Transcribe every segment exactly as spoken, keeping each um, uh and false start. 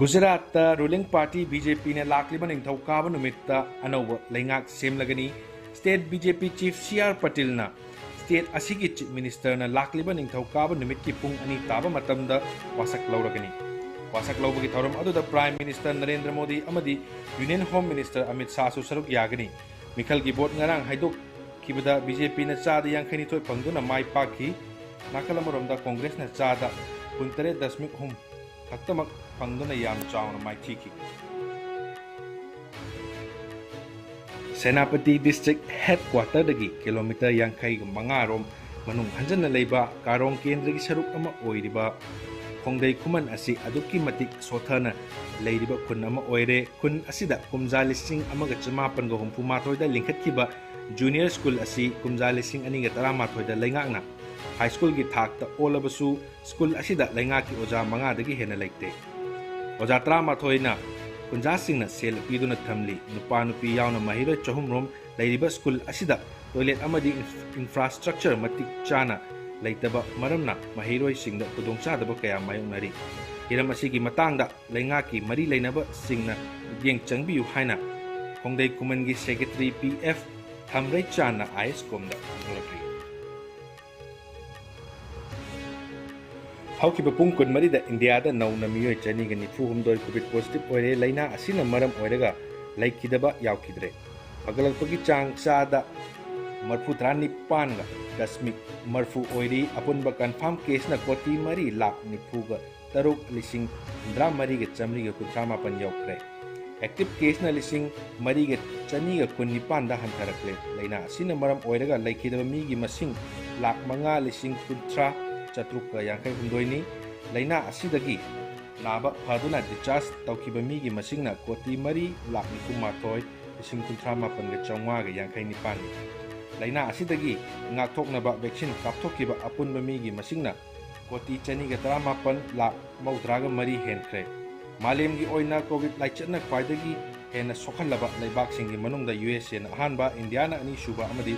ꯒꯨꯖꯔꯥꯠꯇ ruling party BJPꯅ ꯂꯥꯛꯂꯤꯕ ꯅꯤꯡꯊꯧꯀꯥꯕ ꯅꯨꯃꯤꯠꯇ ꯑꯅꯧꯕ ꯂꯩꯉꯥꯛ ꯁꯦꯝꯂꯒꯅꯤ꯫ State BJP chief C R Patilꯅ state ꯑꯁꯤꯒꯤ chief ministerꯅ ꯂꯥꯛꯂꯤꯕ ꯅꯤꯡꯊꯧꯀꯥꯕ ꯅꯨꯃꯤꯠꯀꯤ ꯄꯨꯡ ꯑꯅꯤ ꯇꯥꯕ ꯃꯇꯝꯗ ꯋꯥꯁꯛ ꯂꯧꯔꯒꯅꯤ꯫ ꯋꯥꯁꯛ ꯂꯧꯕꯒꯤ ꯊꯧꯔꯝ ꯑꯗꯨꯗ Prime Minister ꯅꯔꯦꯟꯗ꯭ꯔ ꯃꯣꯗꯤ ꯑꯃꯗꯤ Union Home Minister ꯑꯃꯤꯠ ꯁꯥꯍꯁꯨ ꯁꯔꯨꯛ ꯌꯥꯒꯅꯤ꯫ ꯃꯤꯈꯜꯒꯤ vote ꯉꯔꯥꯡ ꯍꯥꯏꯗꯣꯛꯈꯤꯕꯗ BJPꯅ ꯆꯥꯗ ꯌꯥꯡꯈꯩ ꯅꯤꯊꯣꯏ ꯐꯪꯗꯨꯅ ꯃꯥꯏ ꯄꯥꯛꯈꯤ꯫ ꯅꯥꯀꯜ ꯑꯃꯔꯣꯝꯗ Congressꯅ ꯆꯥꯗ ꯀꯨꯟꯇꯔꯦꯠ ꯗꯁꯃꯤꯛ ꯑꯍꯨꯝ ꯈꯛꯇꯃꯛ ꯐꯪꯗꯨꯅ ꯌꯥꯝ ꯆꯥꯎꯅ ꯃꯥꯏꯊꯤꯈꯤ꯫ ꯁꯦꯅꯥꯄꯇꯤ district headquarterꯗꯒꯤ kilometre ꯌꯥꯡꯈꯩꯒ ꯃꯉꯥ ꯔꯣꯝ ꯃꯅꯨꯡ ꯍꯟꯖꯟꯅ ꯂꯩꯕ ꯀꯥꯔꯣꯡ ꯀꯦꯟꯗ꯭ꯔꯒꯤ ꯁꯔꯨꯛ ꯑꯃ ꯑꯣꯏꯔꯤꯕ ꯈꯣꯡꯗꯩ ꯈꯨꯃꯟ ꯑꯁꯤ ꯑꯗꯨꯛꯀꯤ ꯃꯇꯤꯛ ꯁꯣꯊꯅ ꯂꯩꯔꯤꯕ ꯈꯨꯟ ꯑꯃ ꯑꯣꯏꯔꯦ꯫ ꯈꯨꯟ ꯑꯁꯤꯗ ꯀꯨꯝꯖꯥ ꯂꯤꯁꯤꯡ ꯑꯃꯒ ꯆꯃꯥꯄꯟꯒ ꯍꯨꯝꯐꯨ ꯃꯥꯊꯣꯏꯗ ꯂꯤꯡꯈꯠꯈꯤꯕ junior school ꯑꯁꯤ ꯀꯨꯝꯖꯥ ꯂꯤꯁꯤꯡ ꯑꯅꯤꯒ ꯇꯔꯥꯃꯥꯊꯣꯏꯗ ꯂꯩꯉꯥꯛꯅ high schoolꯒꯤ ꯊꯥꯛꯇ ꯑꯣꯜꯂꯕꯁꯨ school ꯑꯁꯤꯗ ꯂꯩꯉꯥꯛꯀꯤ ꯑꯣꯖꯥ ꯃꯉꯥꯗꯒꯤ ꯍꯦꯟꯅ ꯂꯩꯇꯦ꯫ ꯑꯣꯖꯥ ꯇꯔꯥꯃꯥꯊꯣꯏꯅ ꯀꯨꯟꯖꯥꯁꯤꯡꯅ ꯁꯦꯜ ꯄꯤꯗꯨꯅ ꯊꯝꯂꯤ꯫ ꯅꯨꯄꯥ ꯅꯨꯄꯤ ꯌꯥꯎꯅ ꯃꯍꯩꯔꯣꯏ ꯆꯍꯨꯝ ꯔꯣꯝ ꯂꯩꯔꯤꯕ school ꯑꯁꯤꯗ toilet ꯑꯃꯗꯤ inf-, infrastructure ꯃꯇꯤꯛ ꯆꯥꯅ ꯂꯩꯇꯕ ꯃꯔꯝꯅ ꯃꯍꯩꯔꯣꯏꯁꯤꯡꯗ ꯈꯨꯗꯣꯡꯆꯥꯗꯕ ꯀꯌꯥ ꯃꯥꯌꯣꯛꯅꯔꯤ꯫ ꯍꯤꯔꯝ ꯑꯁꯤꯒꯤ ꯃꯇꯥꯡꯗ ꯂꯩꯉꯥꯛꯀꯤ ꯃꯔꯤ ꯂꯩꯅꯕꯁꯤꯡꯅ ꯃꯤꯠꯌꯦꯡ ꯆꯪꯕꯤꯌꯨ ꯍꯥꯏꯅ ꯈꯣꯡꯗꯩ ꯈꯨꯃꯟꯒꯤ secretary P F ꯊꯝꯔꯩꯆꯥꯟꯅ ꯑꯥꯏ ꯑꯦꯁ ꯀꯣꯝꯗ ꯐꯣꯡꯗꯣꯔꯛꯂꯤ꯫ ꯍꯧꯈꯤꯕ ꯄꯨꯡ ꯀꯨꯟꯃꯔꯤꯗ ꯏꯟꯗꯤꯌꯥꯗ ꯅꯧꯅ ꯃꯤꯑꯣꯏ ꯆꯅꯤꯒ ꯅꯤꯐꯨ ꯍꯨꯝꯗꯣꯏ COVID positive ꯑꯣꯏꯔꯦ꯫ ꯂꯩꯅꯥ ꯑꯁꯤꯅ ꯃꯔꯝ ꯑꯣꯏꯔꯒ ꯂꯩꯈꯤꯗꯕ ꯌꯥꯎꯈꯤꯗ꯭ꯔꯦ꯫ ꯐꯒꯠꯂꯛꯄꯒꯤ ꯆꯥꯡ ꯆꯥꯗ ꯃꯔꯐꯨ ꯇꯔꯥꯅꯤꯄꯥꯟꯒ ꯗꯁꯃꯤꯛ ꯃꯔꯐꯨ ꯑꯣꯏꯔꯤ꯫ ꯑꯄꯨꯟꯕ confirm caseꯅ ꯀꯣꯇꯤ ꯃꯔꯤ ꯂꯥꯈ ꯅꯤꯐꯨꯒ ꯇꯔꯨꯛ ꯂꯤꯁꯤꯡ ꯍꯨꯝꯗ꯭ꯔꯥ ꯃꯔꯤꯒ ꯆꯥꯃꯔꯤꯒ ꯀꯨꯟꯊ꯭ꯔꯥ ꯃꯥꯄꯟ ꯌꯧꯈ꯭ꯔꯦ꯫ Active caseꯅ ꯂꯤꯁꯤꯡ ꯃꯔꯤꯒ ꯆꯅꯤꯒ ꯀꯨꯟꯅꯤꯄꯥꯟꯗ ꯍꯟꯊꯔꯛꯂꯦ꯫ ꯂꯩꯅꯥ ꯑꯁꯤꯅ ꯃꯔꯝ ꯑꯣꯏꯔꯒ ꯂꯩꯈꯤꯗꯕ ꯃꯤꯒꯤ ꯃꯁꯤꯡ ꯂꯥꯈ ꯃꯉꯥ ꯂꯤꯁꯤꯡ ꯀꯨꯟꯊ꯭ꯔꯥ ꯆꯥꯇ꯭ꯔꯨꯛꯀ ꯌꯥꯡꯈꯩ ꯍꯨꯝꯗꯣꯏꯅꯤ꯫ ꯂꯩꯅꯥ ꯑꯁꯤꯗꯒꯤ ꯅꯥꯕ ꯐꯗꯨꯅ discharge ꯇꯧꯈꯤꯕ ꯃꯤꯒꯤ ꯃꯁꯤꯡꯅ ꯀꯣꯇꯤ ꯃꯔꯤ ꯂꯥꯈ ꯅꯤꯐꯨ ꯃꯥꯊꯣꯏ ꯂꯤꯁꯤꯡ ꯀꯨꯟꯊ꯭ꯔꯥ ꯃꯥꯄꯟꯒ ꯆꯥꯝꯃꯉꯥꯒ ꯌꯥꯡꯈꯩ ꯅꯤꯄꯥꯟꯅꯤ꯫ ꯂꯩꯅꯥ ꯑꯁꯤꯗꯒꯤ ꯉꯥꯛꯊꯣꯛꯅꯕ vaccine ꯀꯥꯞꯊꯣꯛꯈꯤꯕ ꯑꯄꯨꯟꯕ ꯃꯤꯒꯤ ꯃꯁꯤꯡꯅ ꯀꯣꯇꯤ ꯆꯅꯤꯒ ꯇꯔꯥꯃꯥꯄꯟ ꯂꯥꯈ ꯃꯧꯗ꯭ꯔꯥꯒ ꯃꯔꯤ ꯍꯦꯟꯈ꯭ꯔꯦ꯫ ꯃꯥꯂꯦꯝꯒꯤ ꯑꯣꯏꯅ COVID ꯂꯥꯏꯆꯠꯅ ꯈ꯭ꯋꯥꯏꯗꯒꯤ ꯍꯦꯟꯅ ꯁꯣꯛꯍꯜꯂꯕ ꯂꯩꯕꯥꯛꯁꯤꯡꯒꯤ ꯃꯅꯨꯡꯗ U S Aꯅ ꯑꯍꯥꯟꯕ, ꯏꯟꯗꯤꯌꯥꯅ ꯑꯅꯤꯁꯨꯕ ꯑꯃꯗꯤ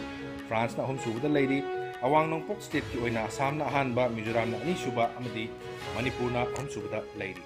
ꯐ꯭ꯔꯥꯟꯁꯅ ꯑꯍꯨꯝꯁꯨꯕꯗ ꯂꯩꯔꯤ꯫ ꯑꯋꯥꯡ ꯅꯣꯡꯄꯣꯛ stateꯀꯤ ꯑꯣꯏꯅ ꯑꯁꯥꯝꯅ ꯑꯍꯥꯟꯕ, ꯃꯤꯖꯣꯔꯥꯝꯅ ꯑꯅꯤꯁꯨꯕ ꯑꯃꯗꯤ ꯃꯅꯤꯄꯨꯔꯅ ꯑꯍꯨꯝꯁꯨꯕꯗ ꯂꯩꯔꯤ꯫